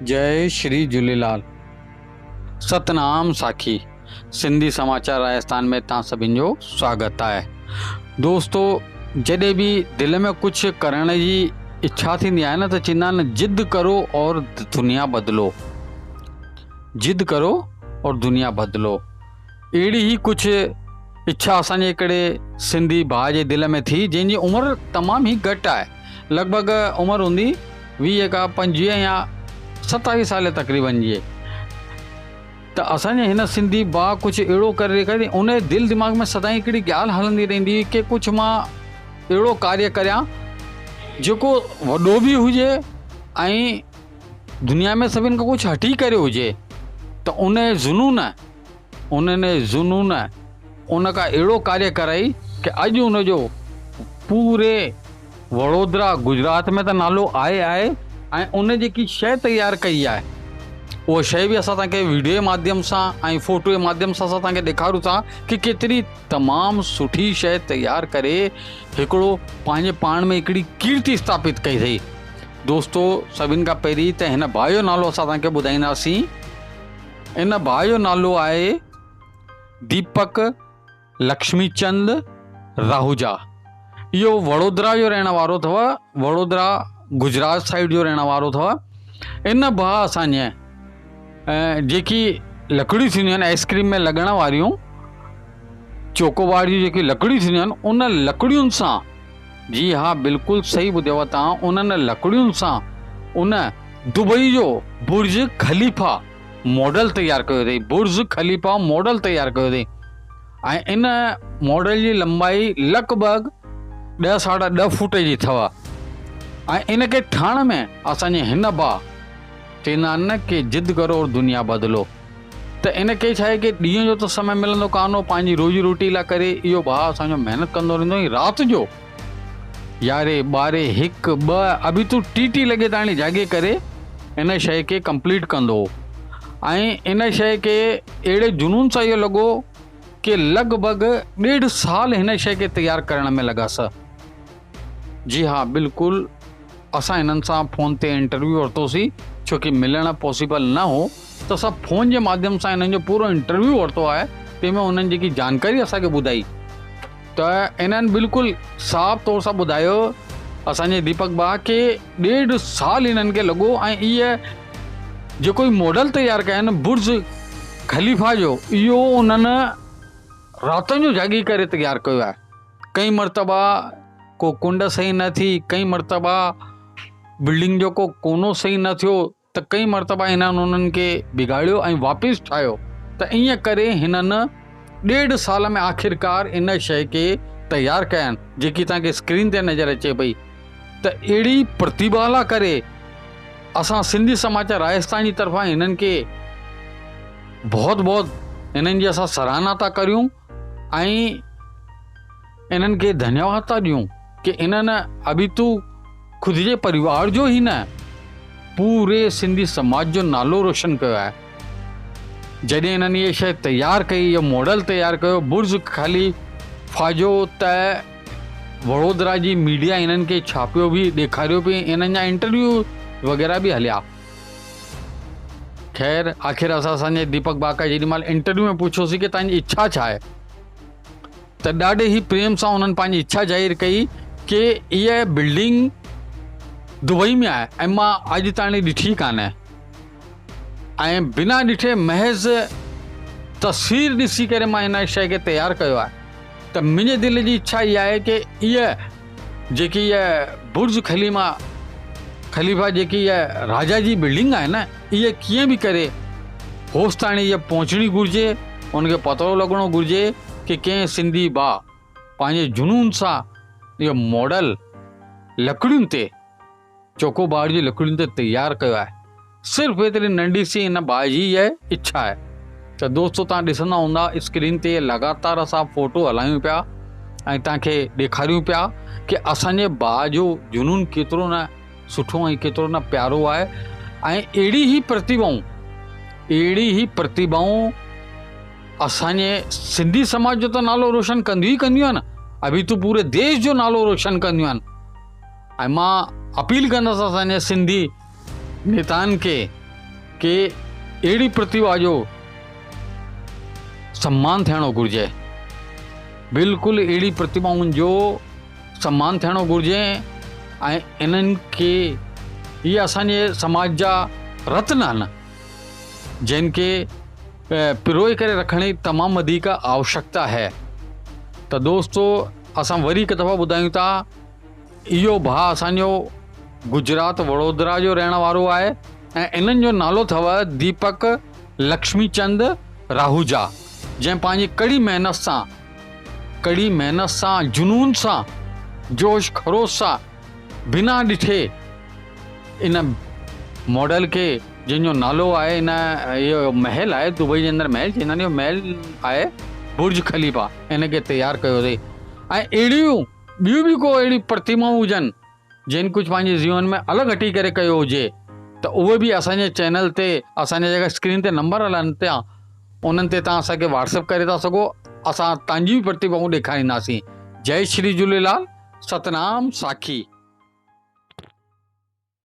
جئي شري جهوليلال ستنام ساکي سنڌي سماچار راجستان ۾ توهان سڀن جو سواگت آهي دوستو جڏهن به دل ۾ ڪجهه ڪرڻ جي اڇا ٿيندي آهي نه ته چوندا آهن ضد ڪرو اور دنيا بدلو ضد ڪرو اور دنيا بدلو اهڙي ئي ڪجهه اڇا اسان جي هڪڙي سنڌي ڀاء جي دل ۾ ٿي جنهن جي عمر تمام ئي گهٽ آهي لڳ ڀڳ عمر هوندي 20 کان 25 يا 27 سال تقريبن جي ته اسان جي هن سنڌي ڀاء ڪجهه اهڙو ڪري ڏيکاريو ان جي دل دماغ ۾ سدائين هڪڙي ڳالهه هلندي رهندي هئي ڪي ڪجهه مان اهڙو ڪاريه ڪريان جيڪو وڏو به هجي ۽ دنيا ۾ سڀن کان ڪجهه هٽي ڪري هجي ته ان جنون انهن جنون ان کان اهڙو ڪاريه ڪرائي ڪي اڄ ان جو پوري وڙودرا گجرات ۾ ته نالو آهي آهي ۽ ان جيڪي شيء تيار ڪئي آهي اها شيء به اسان توهان کي ويڊيو جي ماڌيم سان ۽ فوٽو جي ماڌيم سان اسان توهان کي ڏيکاريون ٿا ڪي ڪيتري تمام سٺي شيء تيار ڪري هڪڙو پنهنجي پاڻ ۾ هڪڙي ڪيرتي اسٿاپت ڪئي اٿئي دوستو سڀن کان پهرين ته هن ڀاء جو نالو اسان توهان کي ٻڌائينداسين ان ڀاء جو نالو آهي ديپڪ لڪشمي چند راهوجا. اهو وڙودرا جو رهڻ وارو اٿو، وڙودرا گجرات سائيڊ جو رهڻ وارو اٿو. ان ڀاء اسان جي جيڪي لڪڙيون ٿينديون آهن آئس ڪريم ۾ لڳڻ واريون چوڪوبار جون جيڪي لڪڙيون ٿينديون آهن ان لڪڙين سان جي ها بلڪل صحيح ٻڌيو توهان انهن لڪڙين سان ان دبئي جو برج خليفه ماڊل تيار ڪيو اٿئي برج خليفه ماڊل تيار ڪيو اٿئي ۽ ان ماڊل جي لمبائي لڳ ڀڳ ڏهه ساڍا ڏهه فوٽ جي اٿو ۽ ان کي ٺاهڻ ۾ اسانجي هن با چوندا آهن نه ڪي ضد ڪرو اور دنيا بدلو ته ان کي ڇا آهي ڪي ڏينهن جو ته سمي ملندو ڪانه هو پنهنجي روزي روٽي لاء ڪري اهو ڀاء اسان جو محنت ڪندو رهندو ۽ رات جو يارهين ٻارهين هڪ ٻه اڀي تون ٽي ٽي لڳي تاڻي جاڳي ڪري ان شيء کي ڪمپليٽ ڪندو هو ۽ ان شيء کي اهڙي جنون سان اهو لڳو ڪي لڳ ڀڳ ڏيڍ سال هن شيء کي تيار ڪرڻ ۾ لڳس جي ها بلڪل اسان هنن سان فون تي انٽرويو ورتوسين ڇو ڪي ملڻ پاسيبل نه هو ته اسان فون جي ماڌيم سان هنن جو پورو انٽرويو ورتو آهي تنهن ۾ هنن جيڪي جانڪاري اسان کي ٻڌائي ته انهن بلڪل صاف طور سان ٻڌايو اسان جي ديپڪ ڀاء کي ڏيڍ سال هنن کي لڳو ۽ اهي جيڪو هي ماڊل تيار ڪيا آهن برج خليفا جو اهو انهن راتن جو جاڳي ڪري تيار ڪيو آهي ڪئي مرتبا ڪو ڪنڊ صحيح نه ٿي، ڪئي مرتبا بلڊنگ جو ڪو ڪونو صحيح نه ٿيو ته ڪئي مرتبا هنن انهن کي بگاڙيو ۽ واپس ٺاهيو ته ائين ڪري هنن ڏيڍ سال ۾ آخرڪار ان شيء کي تيار ڪيائين جيڪي توهان کي اسڪرين تي نظر اچي پئي ته اهڙي پرتيڀا لا ڪري اسان سنڌي سماچار راجستان جي طرفان هنن کي بهت بهت هنن جي اسان سراهنا ٿا ڪريون ۽ انهن کي ڌنيواد ٿا ڏيون ڪي انهن ابيتو خود جي پريوار جو ئي نه پوري سنڌي سماج جو نالو روشن ڪيو آهي جڏهن انهن اها شيء تيار ڪئي اهو ماڊل تيار ڪيو برج خالي فاجو ته وڙودرا جي ميڊيا انهن کي ڇاپيو به ڏيکاريو به انهن جا انٽرويو وغيره به هليا خير آخر اسان اسان جي ديپڪ باڪا جيڏي مهل انٽرويو ۾ پڇيوسين ڪي تنهنجي اڇا ڇا آهي ته ڏاڍي ئي پريم سان انهن پنهنجي اڇا ظاهر ڪئي ڪي اها بلڊنگ دبئي ۾ آهي ۽ مان اڄ تاڻي ڏٺي ڪانه ۽ بنا ڏٺي محض تصوير ڏسي ڪري مان هن شيء کي تيار ڪيو آهي ته منهنجي دل جي اڇا اها آهي ڪي اها جيڪي اها برج خليما خليفا جيڪي اها راجا جي بلڊنگ آهي نه اها ڪيئن به ڪري هوس تاڻي اها پهچڻي گهرجي ان کي پتو لڳڻو گهرجي ڪي ڪنهن سنڌي با پنهنجي جنون سان اهو ماڊل لڪڙين تي چوڪوبار جي لڪڙين تي تيار ڪيو آهي. صرف ايتري ننڍي سي هن ڀاء جي اها اڇا آهي ته دوستو توهان ڏسندا هوندا اسڪرين تي لڳاتار اسان فوٽو هلايون پيا ۽ توهان کي ڏيکاريون پيا ڪي اسان جي ڀاء جو جنون ڪيترو نه سٺو ۽ ڪيترو نه پيارو آهي ۽ اهڙي ئي پرتيڀائون اهڙي ئي پرتيڀائون اسان جي سنڌي سماج جو ته نالو روشن ڪنديون ئي ڪنديون آهن اڀي تو پوري ديش جو نالو روشن ڪنديون آهن ۽ مان اپيل ڪندس اسان جي سنڌي نيتائن کي ڪي اهڙي پرتڀا جو سمان ٿيڻو گهرجي بلڪل اهڙي پرتڀائن جو سمان ٿيڻو گهرجي ۽ انهن کي اهي اسانجي سماج جا رتن آهن جن کي پروئي ڪري رکڻ جي تمام وڌيڪ آوشڪتا آهي ته دوستو اسان وري هڪ دفعا ٻڌايون ٿا اهو ڀاء اسانجو گجرات وڙودرا جو رهڻ وارو آهي ۽ انهن جو نالو اٿو ديپڪ لڪشمي چند راهوجا جنهن پنهنجي ڪڙي محنت سان ڪڙي محنت سان جنون سان جوش خروش سان بنا ڏٺي ان ماڊل کي جنهن جو نالو آهي ان اهو محل آهي دبئي جي اندر محل چوندا آهن اهو محل آهي برج خليفه ان کي تيار ڪيو اٿئي ۽ اهڙيون ٻيون به ڪو اهڙيون پرتمائون هجن جن ڪجهه پنهنجي جيون ۾ الڳ هٽي ڪري ڪيو هجي ته اهي به اسان جي چينل تي اسان جا جيڪا اسڪرين تي نمبر هلن پيا انهن تي توهان اسان کي واٽس اپ ڪري ٿا سگهو اسان توهان جي به پرتڀائون ڏيکارينداسين جئي شري جهوليلال ستنام ساکي.